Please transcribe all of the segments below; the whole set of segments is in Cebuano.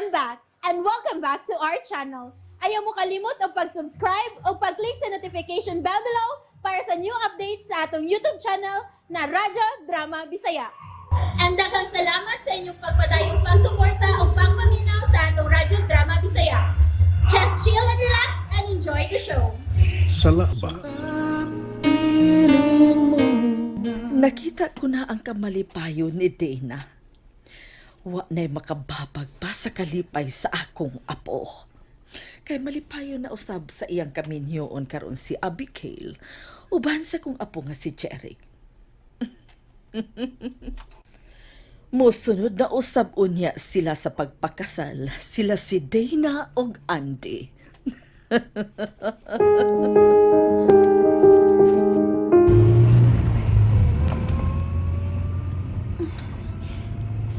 I'm back and welcome back to our channel. Ayaw mo kalimot og pag-subscribe o pag-click sa notification bell below para sa new updates sa atong YouTube channel na Radyo Drama Bisaya. And daghang salamat sa inyong pagpadayong pagsuporta o pagpaminaw sa atong Radyo Drama Bisaya. Just chill and relax and enjoy the show. Sala ba? Nakita ko na ang kamalipayon ni Dana. Wa na'y makababag pa sa kalipay sa akong apo. Kay malipayon na usab sa iyang kaminyoon karon si Abigail, uban sa kong apo nga si Jeric. Mosunod na usab unya sila sa pagpakasal, sila si Dana og Andy.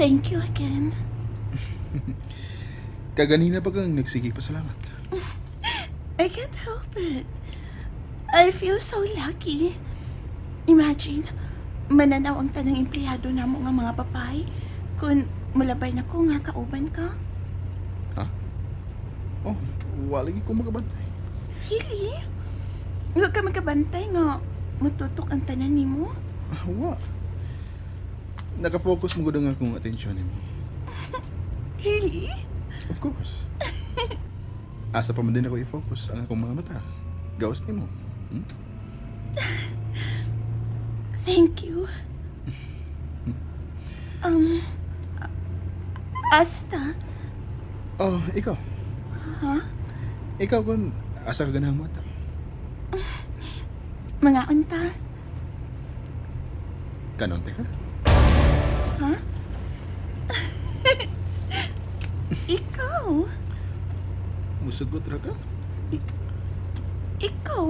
Thank you again. Kaganina pa kang nagsige pasalamat. I can't help it. I feel so lucky. Imagine, mananaw ang tanang empleyado namo nga mga papay kung mulabay na ko nga kauban ka. Ha? Oh, wala ko magabantay. Really? Huwag ka magkabantay nga matutok ang tanan nimo. Ah, wa. Nakafocus mo gud ang akong atensyon nimo. Really? Of course. Asa pa man din ako i-focus ang akong mga mata. Gawas nimo. Thank you. Um, Asta, Oh, ikaw. Ha? Ikaw kung asa ka ganahang mata. Mga unta. Kanon ka? Ha? Ikaw? Musugot ra ka? Ikaw?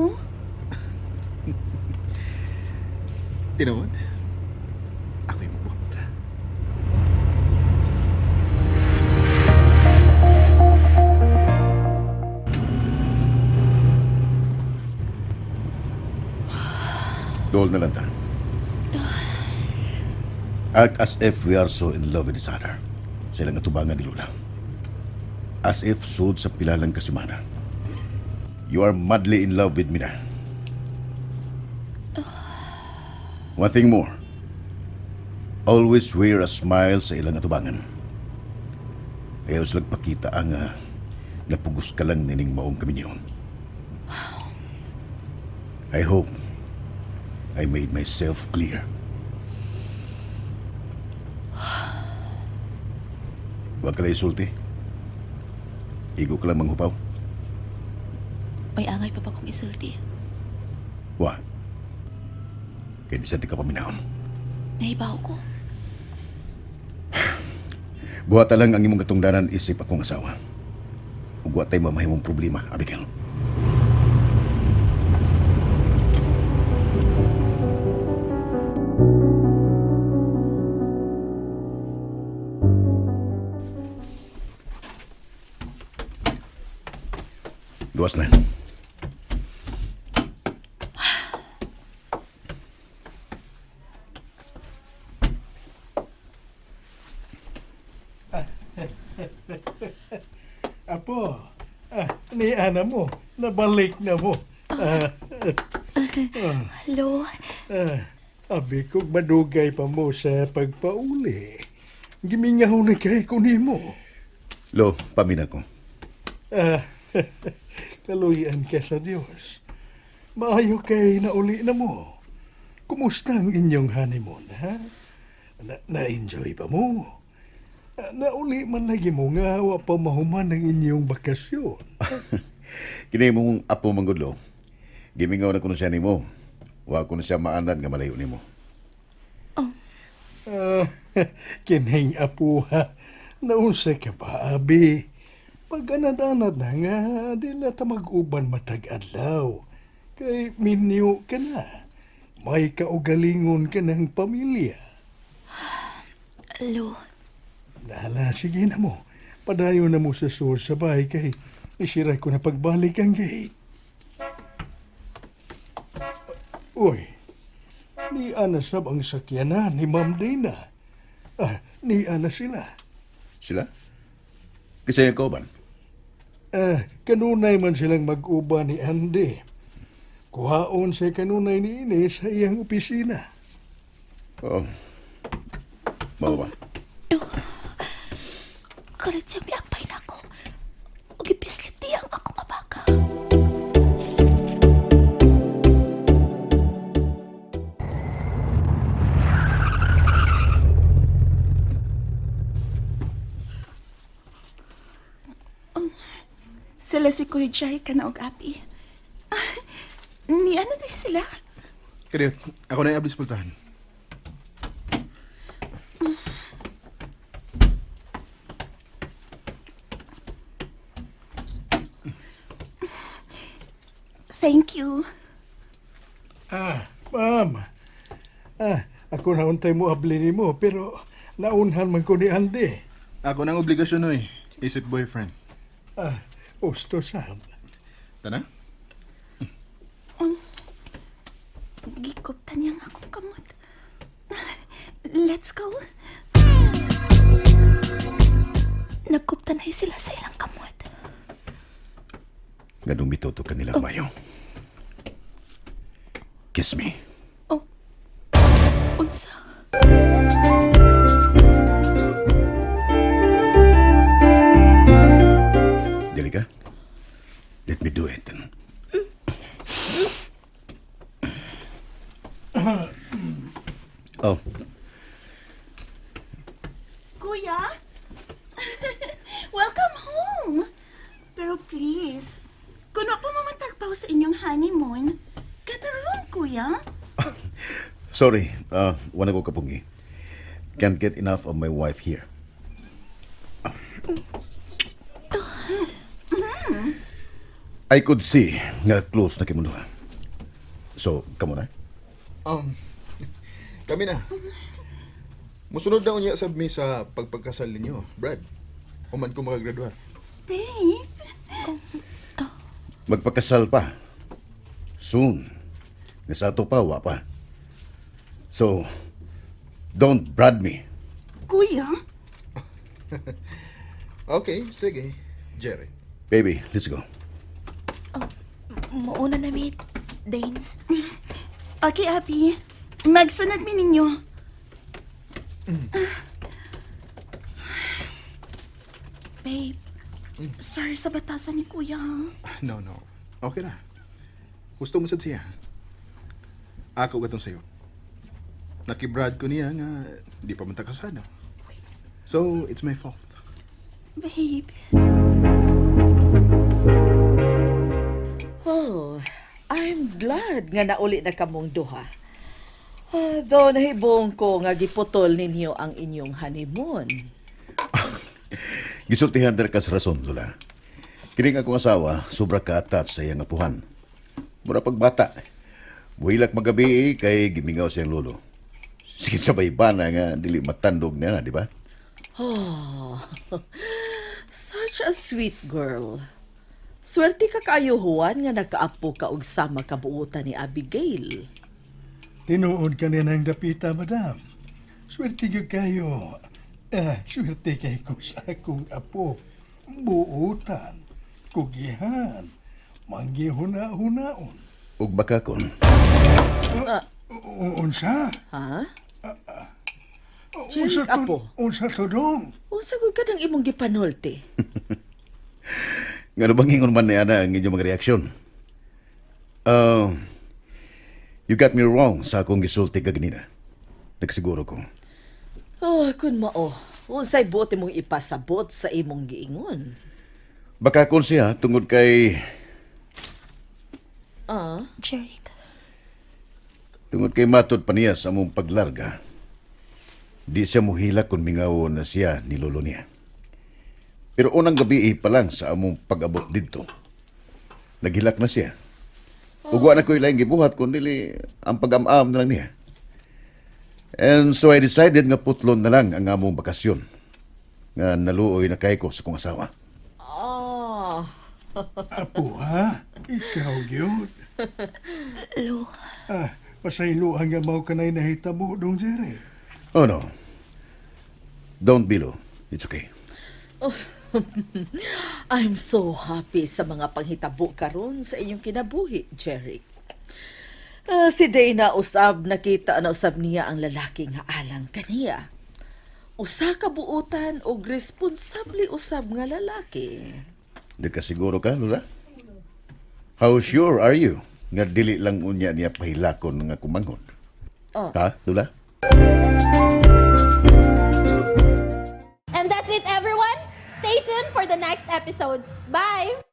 Tinuod? Ako yung mabuhat. Dool na lang ta. Act as if we are so in love with each other. Sa ilang atubangan ni Lula. As if sud sa pilalang kasimana. You are madly in love with me na. One thing more. Always wear a smile sa ilang atubangan. Ayaw silang pakita ang napugos ka lang nining maong kaminyon. I hope I made myself clear. Huwag ka lang isulti. Igo ka lang manghupaw. May angay pa ba kong isulti? Wa. Kaya di sa di ka paminahon. Nahibaw ko. Buhata lang ang imong katungdanan isip akong asawa. Ug wa tay mamahimong problema, Abigail. Duwas na. Apo, ni ana mo, nabalik na mo. Ah, Hello? ah, abi ko madugay pa mo sa pagpauli. Gimingaw na kay ko nimo. Lo, pamina ko. Ah, kaluyan ka sa Dios. Maayo kay nauli na mo. Kumusta ang inyong honeymoon, ha? Na, na-enjoy ba mo? Ah, nauli man lagi mo nga wa pa mahuman ang inyong bakasyon. Kini mong apo manggudlo. Gimingaw na kuno siya nimo. Wa kuno siya maanad nga malayo nimo. Ah, kining apuha, naunsa ka ba, abi? Pag-anad-anad na nga, di na ta mag-uban matag adlaw. Kay minyo ka na. May kaugalingon ka ng pamilya. Hello? Dala, sige na mo. Padayon na mo sa suod sa bahay kay isira ko na pagbalik ang gate. Uy, ni Ana sab ang sakyanan ni Ma'am Dana. Ah, ni Ana sila. Sila? Kasi yung kauban. Ah, kanunay man silang mag-uba ni Andy. Kuhaon siya kanunay ni Ines sa iyang opisina. Oo. Mao ba? Kalit siya miakpay na ako. O gipislit niya ang akong abaka. Sila si Kuya Jerry ka na og api. Ah, ni ano day sila? Kadiyot, ako na ablis pultahan. Thank you. Ah, ma'am. Ah, ako na untay mo abli nimo pero naunhan man ko ni Andy. Ako nang obligasyon, oy. Isip boyfriend. Ah, usto sab. Tana? Gikuptan niya ang akong kamot. Let's go. Nagkupta na sila sa ilang kamot. Nga dumitoto kanila mayo. Kiss me. Oh. Unsa? Dili ka? Let me do it. Oh, Kuya? Welcome home! Pero please, kung wa pa mo matagpaw sa inyong honeymoon, get a room, kuya. Sorry. Wala ko kapungi. Can't get enough of my wife here. I could see nga close na kimunduha. So, kamo na. Kami na. Musunod na unya sab mi sa pagpagkasal ninyo, Brad. Human ko makagraduate. Babe, Magpakasal pa. Soon. Nga sa ato pa, wa pa. So, don't brad me. kuya, Okay, sige. Jerry. Baby, let's go. Muuna na mi, Danes. Okay, Abby. Magsunod mi ninyo. Babe, sorry sa batasan ni kuya. ha? No, no. Okay na. Gusto mo sad siya. Ako gatong sayo. Nakibrad ko niya nga di pa man ta kasado. So, it's my fault. Babe, Oh, I'm glad nga nauli na kamong duha. Ah, though nahibong ko nga giputol ninyo ang inyong honeymoon. Gisultihan der kas rason, Lola. Kining akong asawa, sobra ka-attached sa iyang apuhan. Mura pagbata. Buhilak magabi eh, kay gimingaw siyang lolo. Sige sabay ba na nga dili matandog na, di ba? Oh, such a sweet girl. Swerte ka kaayo, Juan, nga nakaapo ka og sama kabuutan ni Abigail. Tinuod ka niya ng dapita, madam. Swerte gyud kayo. Ah, swerte kay ko sa akong apo. Buutan, kugihan, manggihuna-hunaon. Ug baka kon. Unsa? Ha? Unsa Jeric, apo. Unsa to dong? Unsa gud ka ng imong gipanulti? Ngano bang ingon man ni ana ang inyong mga reaksyon? Uh, you got me wrong sa akong gisulti kaganina. Nagsiguro ko. Oh, kun mao, unsay buot imong ipasabot sa imong giingon? Baka kon siya tungod kay Ah, Jeric. Tungod kay matod pa niya sa among paglarga, di siya muhila kung mingaw na siya ni lolo niya. Pero unang gabi eh, pa lang sa among pag-abot didto, naghilak na siya. Ug wa na ko'y laing gibuhat kun dili ang pag-am-am na lang niya. And so I decided nga putlon na lang ang among bakasyon nga naluoy na kay ko sa kong asawa. ah. Apo ha? Ikaw gyud. Lo. Ah, pasayloan nga mao kanay nahitabo dong Jerry. Oh no. Don't be low. It's okay. Oh, I'm so happy sa mga panghitabo karon sa inyong kinabuhi, Jeric. Ah, si Dana usab nakita na usab niya ang lalaki nga alang kaniya. Usa ka buotan og responsable usab nga lalaki. Nagkasiguro ka, Lola? How sure are you nga dili lang unya niya pahilakon nga kumanghod? Oh. Ha, Lola? And that's it, everyone. Stay tuned for the next episodes. Bye!